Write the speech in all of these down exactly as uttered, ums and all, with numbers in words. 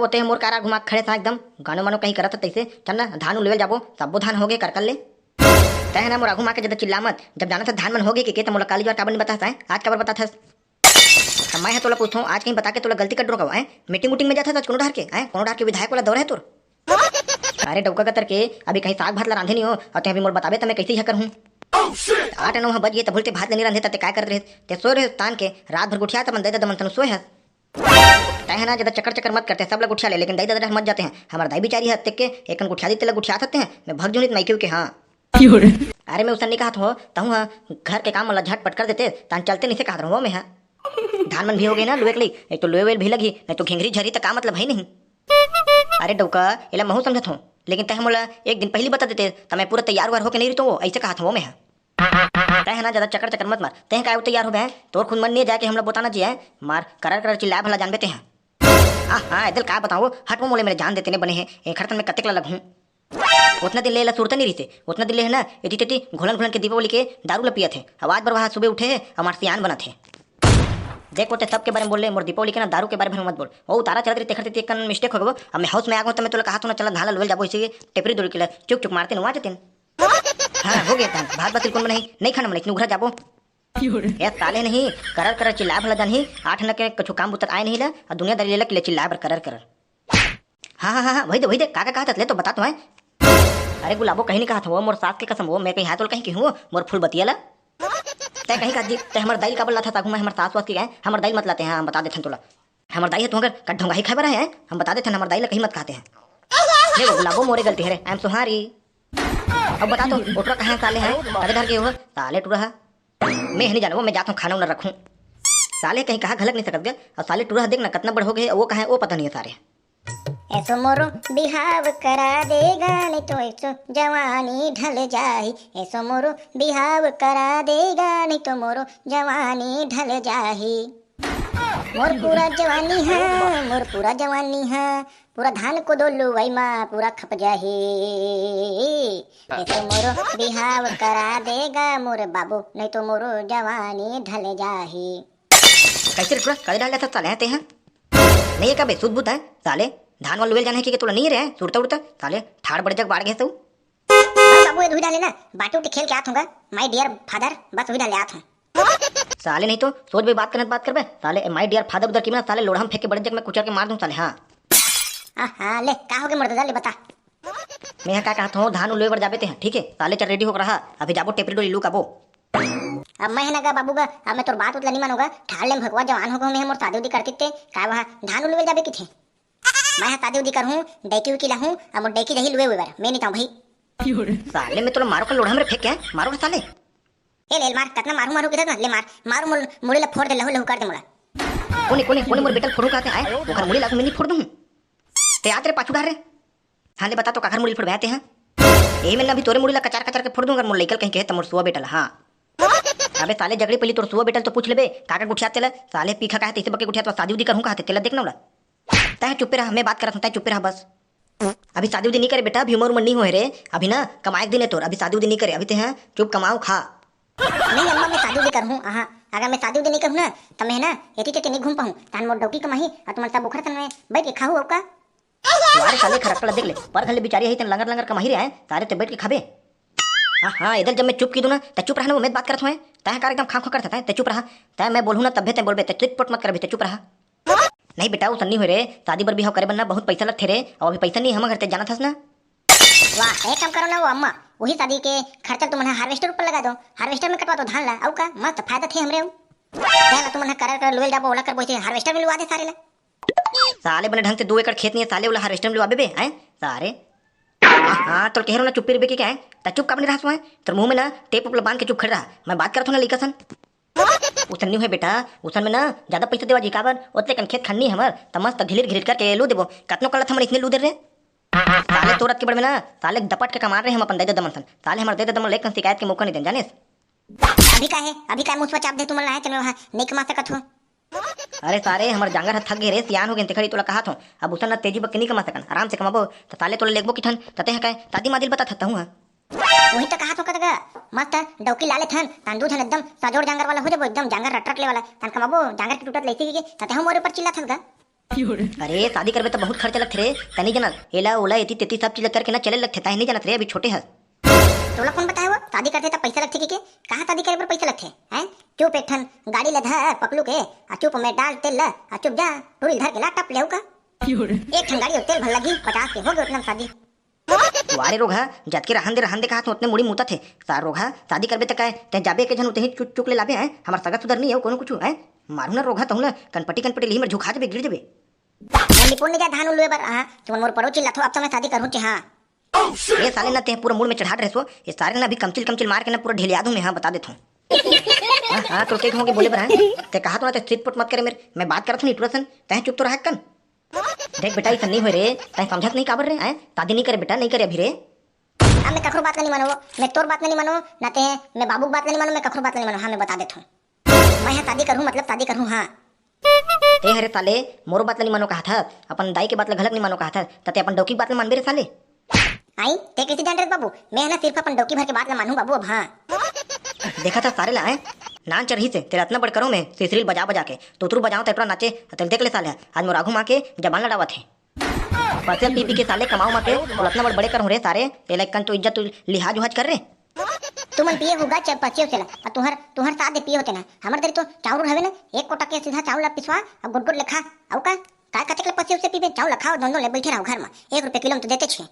ओते मोर कार घुमा के खड़े था एकदम, गानो मानो कहीं करत ह तैसे। चल ना, धान उलवेल जाबो, सब्बो धान होगे कर कर ले। तै है ना मोर आगू मा के ज्यादा चिल्ला मत, जब जाना था धान मन होगे के, के त मोला काली बार काबर नहीं बतास है, आज काबर बताथस? त मैं ह तोला पूछथों, आज कहीं बता के तोला गलती कर डरो का है? मीटिंग उटिंग में जाथा आज कोनो डहर के, हैं? कोनो डहर के विधायक वाला दौरा है तोर? अरे डौका कतर के, अभी कहीं साग भात ला रांधे नहीं हो, और ते अभी मोर बताबे त मैं कैसे यह करहूँ? आठ नौ ह बज गए, तभुल ते भात ले नहीं रांधे, त ते काय करत रहे? ते सोए रहे तान के, रात भर गुठिया त अपन दे दे दमन तनु सोए हस। तै है ना ज्यादा चक्कर चक्कर मत करते, सब ला गुठिया ले, लेकिन दाई दादा डहर मत जाते हैं। हमार दाई बिचारी है, तेके एकन गुठिया दी, तेला गुठिया सकते हैं, मैं भग जूनित मायके के, हाँ। अरे मैं उसन नहीं कहत हो, तहूँ हा घर के काम ला झटपट कर देते, तान चलते नहीं से कहत रहो मैं हा। धान मन भी हो गए ना लुए के लिए, एक तो लुए वेल भी लगी, नहीं तो घिंघरी झरी त का मतलब है नहीं। अरे डौका, एला महू समझत हो, लेकिन तह मोला एक दिन पहली बता देते त मैं पूरा तैयार वार होके नहीं रहतो, वो ऐसे कहत हो मैं हा। तै है ना ज्यादा चक्कर चक्कर मत मार। तै काय तैयार हो बे? तोर खुद मन नहीं जाए के हमला बताना जी है। मार करर करर चिल्लाए भला जानबे ते हैं। हाँ हाँ, एदल का बताओ, हट वो मोले मेरे जान देते ने बने हैं। एक हर तन में कतेक ला लगहूँ। उतना दिन ले ला सुरता नहीं रहिसे, उतना दिन ले है ना, एती तेती घुलन घुलन के दीपावली के दारू ला पियत है। आवाज बर वहाँ सुबह उठे है, हमार सियान बनत है। देख वो ते सबके बारे में बोल ले, मोर दीपावली के ना दारू के बारे में मत बोल। वो उतारा चलत रही तेखर तेती एकन मिस्टेक हो गो। अब मैं हाउस में आ गो त मैं तोला कहा तो ना चला धान ला लुएल जाबो इसी टेपरी डोरी के ला चुक चुक मारते ना वहाँ जतिन। हाँ, हो गया काम। भात बस तिलकुन बनाही, नहीं खाना मन इतनी उघरा जाबो। ए साले नहीं, करर करर चिल्लाए भला जानही, आठ न के कुछ काम बुतर आए नहीं ला, और दुनियादारी ले ला के ले चिल्लाए बर करर करर। हाँ हाँ हाँ हाँ, वही दे वही दे, का का कहत ले तो बता तो है। अरे गुलाबो कहीं नहीं कहत हो, मोर सास के कसम हो, मैं कहीं हाथ कहीं की हूँ, मोर फूल बतिया ला। तै कहीं का जी, तै हमर दाइल काबर लाथा सागू में हमर सास वास की है, हमर दाइल मत लाते हैं, हम बता देते हैं तोला। हमर दाई है तू अगर कट ढोंगाही खाए बर है, हम बता देते हैं, हमर दाई ला कहीं मत कहते हैं। ले वो गुलाबो मोरे गलती है रे, I am sorry। अब बता तो, ओटरा कहाँ है साले हैं? कदे घर के हो? साले टुरा है। मैं नहीं जानबो, मैं जात हूँ खाना उना रखूँ। साले कहीं कहा घलक नहीं सकत गे, और साले टुरा देख ना कितना बड़ हो गए, वो कहाँ है, वो पता नहीं है सारे। ऐसो मोरो बिहाव करा देगा, नहीं तो ऐसो जवानी ढल जाही। ऐसो मोरो बिहाव करा देगा, नहीं तो मोरो जवानी ढल जाही। मोर पूरा जवानी है, मोर पूरा जवानी है, पूरा धान को दो लुवाई मा पूरा खप जाही। ये तो मोरो बिहाव करा देगा मोर बाबू, नहीं तो मोरो जवानी ढल जाही। कैसे रे टुरा, कदे डाल लेता साले हैं ते हैं? नहीं है का बे, सूद बूत है साले? धान वाल लुएल जाने की के तोला नहीं रे, सुरता उड़ता साले, ठाड़ बड़े जग बाढ़ गए तू। बस बाबू, ये धुई डाले ना, बाटी उटी खेल के आत हूँगा, my dear father, बस वही डाले आत हूँ। साले नहीं तो सोच भी बात करने बात करबे साले, my dear father उधर की ना साले लोढ़ा में फेंक के बड़े जग में कुचर के मार दूँ साले। हाँ हाँ, ले का हो गया मुर्दा, ले बता। मैं यहाँ का कहत हूँ, धान उलवे बर जाबे ते हैं, ठीक है साले, चल रेडी होकर रहा, अभी जाबो टेपरी डोली लू काबो। अब मैं है ना गा बाबू गा, अब मैं तोर बात उतला नहीं मानूंगा, ठाड़ ले भगवा जवान हो गो, मैं मोर शादी उदी करती ते का वहाँ धान उलवे जाबे किथे? मैं हा शादी उदी करहूँ, डैकी उकी लाहूँ, अब मोर डैकी जही लुए हुए बर, मैं नहीं ताऊँ भाई। साले मैं तोला मारो का लोढ़ा मेरे फेंक के, मारो का साले। ए ले मार, कतना मारू मारू किधर ना, ले मार, मारू मुड़-, मुड़ी ला फोड़ दे, लहू लहू कर दे मोला। कोने, कोने, कोने मोर बेटल फोड़ू कहते आए, ओखर मुड़ी ला तो मैं नहीं फोड़ दूँ। ते आ तेरे पाछू डहर रे। हाँ ले बता तो काखर मुड़ी फोड़ बहते हैं। यही में ना अभी तोरे मुड़ी ला कचार कचार के फोड़ दूँ अगर मोर लइकल कहीं कहे त मोर सुआ बेटल, हाँ। अबे साले जगड़ी पहली तोर सुआ बेटल तो पूछ लेबे, काका गुठियात तेला, साले पीखा काहे तैसे बके गुठियात, शादी उदी करहूँ कहते, तेला देख ना उला। तैं चुप्पे रह, मैं बात करत हूँ, तैं चुप्पे रह बस। अभी शादी उदी नहीं करे बेटा, अभी उमर उमर नहीं होए रे, अभी ना कमाए के दिन है तोर, अभी शादी उदी नहीं करे, अभी ते हैं चुप कमाओ खा। नहीं अम्मा, मैं शादी उदी करहूँ, हाँ, अगर मैं शादी उदी नहीं करहूँ ना, तो मैं ना एती तेती नहीं घूम पाहूँ, तान मोर डौकी कमाही, और तुमन सब उखर सन में बैठ के खाहू अउ का? वारे साले खरकट ला देख ले, पर घले बिचारी है तन लंगर लंगर कमाही रे, हैं? सारे ते बैठ के खाबे। हाँ हाँ, एदल जब मैं चुप की दूँ ना, तैं चुप रहा ना, वो मैं बात करत हूँ, तैं कार एकदम खां खों करत है, तैं चुप रहा, तैं मैं बोलूँ ना तब्बे तैं बोलबे, तैं चिटपट मत कर, अभी तैं चुप रहा। नहीं बेटा, वो सन्नी हो रे, शादी बर बिहाव करे बर ना बहुत पैसा लगथे रे, अउ अभी पैसा नहीं हमर घर, तैं जानत हस ना। वाह, एक काम करो ना वो अम्मा, वही शादी के खर्चा तुमन हार्वेस्टर ऊपर लगा दो, हार्वेस्टर में कटवा दो धान ला, अउ का मस्त फायदा थे हमरे। पहला तुमन करर करर लुएल जाबो, ओला करबो, इसे हार्वेस्टर में लुआ दे सारे ला। साले बने ढंग से दो एकड़ खेत नहीं है, साले ओला हार्वेस्टर में लुआबे बे, हैं? सारे। हाँ, तोर कहे रहो ना चुप्पी रहिबे के क्या है? त चुप काबर नहीं रहा सुआ है? तोर मुंह में ना टेप उप ला बांध के चुप खड़े रहा। मैं बात करत हूँ ना लइका सन। उसन नहीं हुए बेटा, उसन में ना ज्यादा पैसा देवा जी काबर, ओतने कन खेत खन्नी हमर, त मस्त घिलिर घिलिर करके लू देबो। कतनो कलत हमर इसने लू दे रे। साले तोर अतके बड़ में ना, साले दपट के कमा रहे हम अपन दे दे दमन सन। साले हमर दे दे दमन लेकन शिकायत के मौका नहीं देन, जानिस? अभी का है, अभी का मुसवा चाप दे तुमन लाए, तने वहाँ नहीं कमा सकत हो। अरे सारे, हमर जांगर ह थक गे रे, सियान हो गेन, तेखर तोला कहात हों। अब उसन न तेजी बक्के नी कमा सकन, आराम से कमाबो, त साले तोला लेगबो किठन, त तेह काय, तादी मादिल बता थत्ता हूँ ह। वही तो कहात हों कतका, मस्त डौकी लाले थन, तान दूध हन एकदम सजोड़ जांगर वाला हो जाबो, एकदम जांगर रट रट ले वाला, तान कमाबो, जांगर की टूटत लैसी के, त तेह मोरे ऊपर चिल्ला थस गा। अरे, शादी करबे त बहुत खर्चा लगथे रे, तै नहीं जानत? एला ओला एती तेती सब चीज करके ना चले लगथे, तै नहीं जानत रे, अभी छोटे हस। तोला कौन बताए वो शादी करथे त पैसा लगथे के? कहाँ शादी करे बर पैसा लगथे? हैं? चुप एक ठन गाड़ी ले धर पकलू के, आ चुप में डाल तेल ल, आ चुप जा टूरी धर के ला टप लेहू का। एक ठन गाड़ी और तेल भर लगी पचास के, हो गए उतना में शादी। वारे रोगहा, जतके रहन दे, रहन दे, कहा तू उतने मुड़ी मुतत हे। सार रोगहा, शादी करबे त काय, तै जाबे के झन उतही चुक चुक ले लाबे, हैं? हमार सगा सुधर नहीं है कोनो कुछ, हैं? मारू ना रोगहा, तहू ना कनपटी कनपटी लिही मेर झुका जबे, गिर जबे। मैं निपुण नहीं जा धान उलुए बर, हाँ, तुमन मोर पड़ोची लाथो, अब तो मैं शादी करूँ चे, हाँ। ये साले ना ते पूरा मूड में चढ़ात रहसो, ये सारे ना अभी कमचिल कमचिल मार के ना पूरा ढेलिया दूं मैं, हाँ, बता देत हूँ। हाँ, हाँ, तो के कहूँ के बोले बर, हैं? ते कहा तो ना ते सिट पट मत करे मेरे, मैं बात करत हूँ नहीं टूरा सन, तै चुप तो रहा कन। देख बेटा, ऐसा नहीं होय रे, तै समझत नहीं काबर रे, हैं? शादी नहीं करे बेटा, नहीं करे अभी रे। अब मैं कखरो बात नहीं मानो, मैं तोर बात नहीं मानो, ना ते मैं बाबू की बात नहीं मानो, मैं कखरो बात नहीं मानो, हाँ, मैं बता देत हूँ। मैं हाँ शादी करूँ, मतलब शादी करूँ, हाँ। ते हरे साले, मोरो बात ला नहीं मानो कहा था, अपन दाई के बात ला घलक नहीं मानो कहा था, त ते अपन डौकी के बात ला मानबे रे साले। आई, ते कैसे जान रहे बाबू? मैं है ना सिर्फ अपन डौकी भर के बात ला मानू बाबू, अब हाँ। देखा था सारे ला, हैं? नान चढ़ी से, तेरा इतना बड़ करो मैं, सिसरील बजा बजा के, तुतरू बजाओ तेटरा नाचे, तेल देख ले साले, आज मोर आघू माँ के जबान लड़ावत है। पसिया पी पी के साले कमाओ माँ के, बोला इतना बड़ बड़े करो रे सारे, तेला कन तो इज्जत तू लिहाज उहाज कर रे। तुमन पिए हुगा च-, पसियो से ला, आ तुहर, तुहर साथ दे पिए होते ना, हमर दरी तो चाउर हवे ना, एक कोटा के सीधा चाउर ला पिसवा, अब गुट गुट ले खा, अउ का? काय कतेक ले पसियो से पीबे, चाउर ला खाओ, दोनों ले बैठे रहो घर में, एक रुपये किलो में तो देते छे।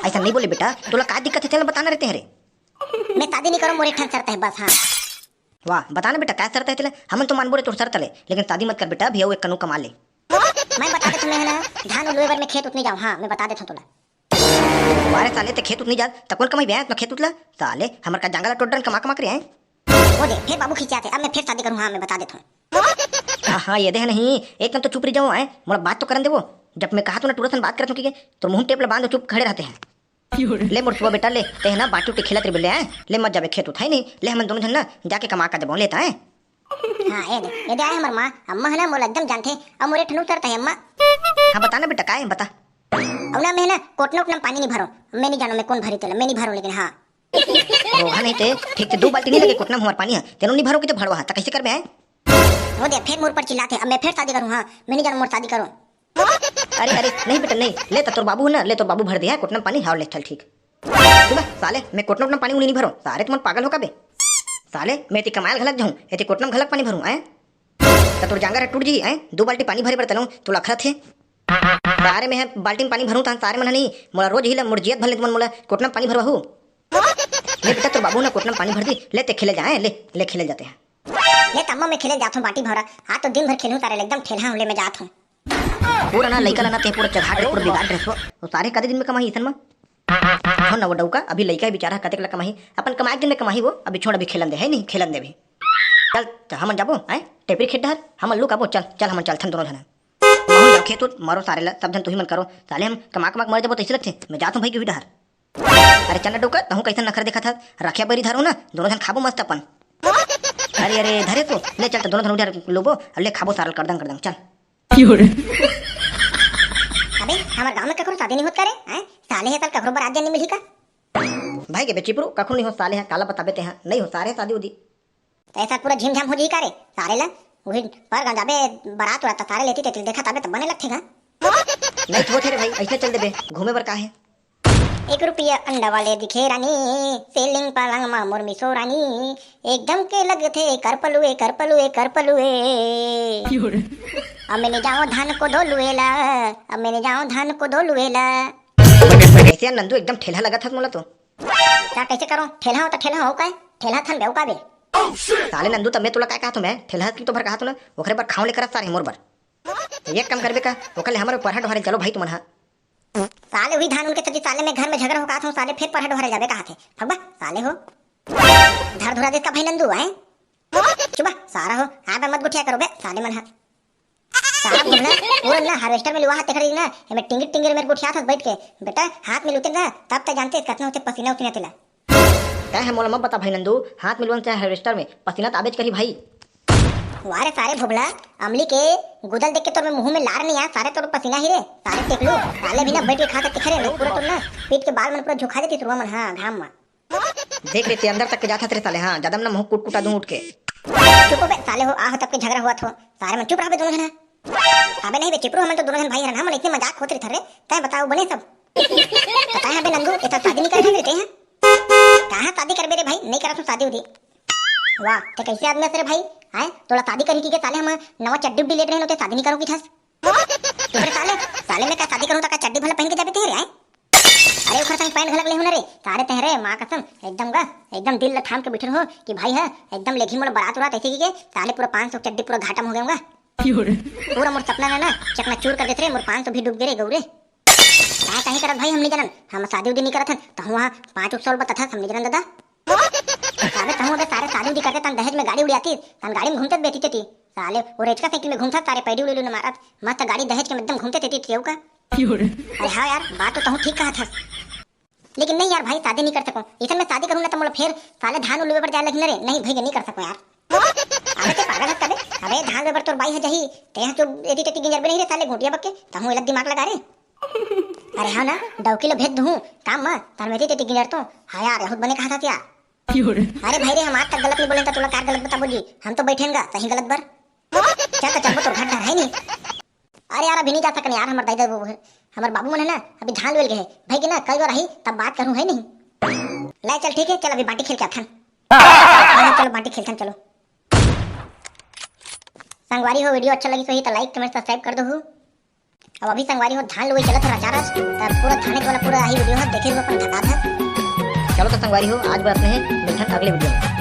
ऐसा नहीं बोले बेटा, तोला का दिक्कत है, तेला बताना रहते हैं रे। मैं शादी नहीं करूँ, मोर एक ठन शर्त है बस, हाँ। वाह, बताना बेटा, का शर्त है तेला? हमन तो मानबो रे तोर शर्त ले, लेकिन शादी मत कर बेटा, अभी अउ एक कनु कमा ले। मैं बता देथों, मैं है ना, धान लुए बर मैं खेत उत नहीं जाऊँ, हाँ, मैं बता देथों तोला। वारे साले, ते खेत उत नहीं जात, त कौन कमाई बे, इतना खेत उत ला? साले, हमर का जंगल टोडरन कमा कमा के रे हैं। वो दे, फिर बाबू खिंचाते, अब मैं फिर शादी करूँ, हाँ, मैं बता देथों। हाँ, हाँ, ये दे है नहीं, एकदम तो चुप रही जाओ, हैं? मोला बात तो करन देवो। जब मैं कहा तो ना टूरा सन बात करत हूँ कि तोर मुंह टेप ला बांध, चुप खड़े रहते हैं। ले मोर सुआ बेटा, ले, ते है ना बाटी उटी खेलत रहिबे, ले, हैं? ले मत जाबे खेत उत, है नहीं? ले हमन दोनों झन ना जाके कमा का देबो, लेता है। हाँ, ये दे, ये दे आए हमर माँ, अम्मा है ना मोला एकदम जानथे, अब मोरे ठनू शर्त है अम्मा। हाँ, बता ना बेटा, का है, बता। अब ना मैं ना कोटना उटना में पानी नहीं भरो, मैं नहीं जानों मैं कौन भरी तेला, मैं नहीं भरो, लेकिन हाँ। रोहा नहीं ते, ठीक ते दो बाल्टी नहीं लगे कोटना में हमार पानी है, तेनो नहीं भरो कि ते भरवा है, त कैसे करबे हैं? वो दे, फिर मोर पर चिल्लाथे, अब मैं फिर शादी करूँ, हाँ, मैं नहीं जानों मोर शादी करो। अरे, अरे, नहीं बेटा, नहीं, ले त तोर बाबू है ना, ले तोर बाबू भर दे है कोटना में पानी, हाँ, ले, चल ठीक। सुबह, साले, मैं कोटना उटना में पानी उनी नहीं भरो, सारे तुमन पागल हो का बे? साले, मैं एती कमायल घलक जाऊँ, एती कोटना में घलक पानी भरूँ, हैं? त तोर जांगर ह टूट जही, हैं? दू बाल्टी पानी भरे बर तलऊँ, तू लखरत हे। सारे में ह बाल्टी में पानी भरूँ, तहन सारे मन ह नहीं, मोला रोज ही ल, मोर जियत भर ले तुमन मोला कोटना में पानी भरवाहू। ले बेटा, तोर बाबू ना कोटना में पानी भर दी, ले ते खेले जाए, ले, ले खेले जाते हैं। ले तम्मा मैं खेले जात हूँ बाटी भौरा, आज तो दिन भर खेलूँ तारे ले, एकदम ठेलहा हूँ, ले मैं जात हूँ। पूरा ना लइका ला ना ते पूरा चढ़ा के पूरा बिगाड़ रहे हो। वो सारे कदे दिन में कमाही इसन में। छोड़ ना वो डौका, अभी लइका है बेचारा, कतेक ला कमाही, अपन कमाए के दिन में कमाही वो, अभी छोड़, अभी खेलन दे, है नहीं, खेलन दे अभी। चल, चल, हमन जाबो, हैं? टेपरी खेत डहर, हमन लुक आबो, चल, चल, हमन चलथन दोनों झन। महूँ जाओ खेत उत, मरो सारे ला, सब झन तुही मन करो, साले हम कमा कमा के मर जाबो, तैसे लगथे, मैं जात हूँ भाई के भी डहर। अरे चल ना डौका, तहूँ कैसन नखर देखत हस, रखिया बरी धरो ना, दोनों झन खाबो मस्त अपन। अरे, अरे, धरे तो, ले चल तो दोनों झन उधर लोबो, अब ले खाबो सारल करदंग करदंग, चल। अबे, हमर गांव में ककरो शादी नहीं होत का रे? हैं? साले हे साल ककरो बरात जाने मिलही का? भाई के बेचिपरू, कखरो नहीं हो साले हे, काला बताबे ते हा, नहीं हो सारे शादी उदी। तो ऐसा पूरा झिमझाम हो जी का रे? सारे ला, वही पर गांव जाबे बरात उरात, सारे लेती तेती देखा ताबे तो बने लगथे का? नहीं तो थे रे भाई, ऐसे चल देबे, घूमे बर का है? एक रुपया अंडा वाले दिखे रानी, सीलिंग पलंग मा मोर मिसो रानी, एकदम के लगथे करपलुए, करपलुए, करपलुए। अब मैंने जाओ धान को धो लुएला, अब मैंने जाओ धान को धो लुएला। कैसे यार नंदू, एकदम ठेलहा लगत हस मोला तो। का कैसे करो? ठेलहा हो तो ठेलहा हो का? ठेलहा थन बेव का बे? साले नंदू, तब मैं तोला का कहत हूँ, मैं ठेलहा की तो भर कहत हूँ ना, ओकरे बर खाव ले करत सारे मोर बर। एक काम करबे का, ओकर ले हमर परहा डोहरे चलो भाई तुमन हा। साले हुई धान उनके चलती, साले में घर में झगड़ा हो कहा था, साले फिर परहा डोहरे जाबे कहा थे। भगवा, साले हो। धर धुरा देस का भाई नंदू, हैं? चुबा, सारा हो, हाँ बे मत गुठिया करो बे, साले मन हा। सारा बोलना, पूरा ना हार्वेस्टर में लुआ हाथ खड़ी ना, एमे टिंगिर टिंगिर मेरे गुठिया था बैठ के। बेटा, हाथ में लुते ना, तब तक जानते कतना होते पसीना उसीना तेला। तैं ह मोला मत बता भाई नंदू, हाथ मिलवन चाहे हार्वेस्टर में, पसीना तो आबेच करही भाई। वारे सारे भोभला, अमली के गुदल देख के तोर में मुंह में लार नहीं आ, सारे तोर पसीना ही रे, सारे टेकलू, साले भी ना बैठ के खा सकते खरे, नहीं पूरा तोर ना पीठ के बाल मन पूरा झुका देती तुरवा मन, हाँ, घाम में। देख रे, ते अंदर तक के जाथस रे साले, हाँ, ज्यादा ना मुंह कुटकुटा दूं उठ के। चुप हो बे, साले हो, आहो तब के झगड़ा हुआ थो, सारे मन चुप रहो बे दोनों जना। अबे नहीं बे चिपरू, हमन तो दोनों झन भाई हरन, हमन इतने मजाक होत रहिथन रे। तैं बताओ बने सब। पता है बे नंदू, एता शादी नहीं करत रहिथे हैं? कहाँ शादी करबे रे भाई, नहीं करत हूँ शादी उदी। वाह, ते कैसे आदमी हस रे भाई? हैं, तोला शादी करही कहिके साले हम नवा चड्डी उड्डी लेत रहेन, ते शादी नहीं करूँ कहिथस। तो फिर साले, साले मैं का शादी करूँ तो का चड्डी भला पहन के जाबे ते रे, हैं? अरे ओखर संग पैंट घलक लेहूँ ना रे, सारे तैं रे माँ कसम, एकदम गा, एकदम दिल ल थाम के बैठे रहो कि भाई है, एकदम लेगही मोला बरात उरात ऐसे कहिके, साले पूरा पाँच सौ चड्डी पूरा घाटा म हो गया हूँगा। पूरा मोर सपना है ना, चकनाचूर कर देत रे, मोर पाँच सौ भी डूब गे रे गौरे। काय कहीं करत भाई, हम नहीं जानन, हम शादी उदी नहीं करत हन, तो हम वहाँ पाँच सौ बताथस, हम नहीं जानन दादा। अबे तहूँ अबे सारे शादी उदी करते तन दहेज में गाड़ी उड़ी आती, तन गाड़ी में घूमते बेटी तेती। साले वो रेचका साइकिल में घूमता, सारे पैडी उड़ी उड़ी मारत, मस्त गाड़ी दहेज के में एकदम घूमते तेती तेऊ का। अरे हाँ यार, बात तो तहूँ ठीक कहा था। लेकिन नहीं यार भाई, शादी नहीं कर सकूँ। इसन में शादी करूँ ना तो मोला फिर साले धान उलवे पर जाए लगी ना रे। नहीं भैया, नहीं कर सकूँ यार। अबे ते पागल हस का बे? अबे धान लुए बर तोर बाई ह जाही, ते ह जो एती तेती गिंजरबे नहीं रे साले घोटिया बक्के, तहूँ एला दिमाग लगा रे। अरे हाँ ना, डौकी लो भेज दूँ काम म, तार में एती तेती गिंजर तो। हाँ यार, बहुत बने कहा था क्या? अरे भाई रे, हम आज तक गलत नहीं बोले, तो तोला कार गलत बताबो जी, हम तो बैठेन गा सही गलत बर। चल तो चलबो, तोर घर डर है नहीं। अरे यार, अभी नहीं जा सकन यार, हमर दाई दाऊ, हमर बाबू मन है ना, अभी धान लुए ल गे है। भाई कि ना, कल बार आही, तब बात करूँ, है नहीं? ले चल, ठीक है, चल अभी बांटी खेल के आथन। हाँ, चलो बांटी खेलथन, चलो। संगवारी हो, वीडियो अच्छा लगी सही तो like, comment, subscribe कर दो। अब अभी संगवारी हो, धान लुए चलत हो रचारच, तब पूरा धाने वाला पूरा आही वीडियो है, देखे हो अपन धकात है। चलो तो संगवारी हो, आज बात नहीं है, मिलथन अगले वीडियो में।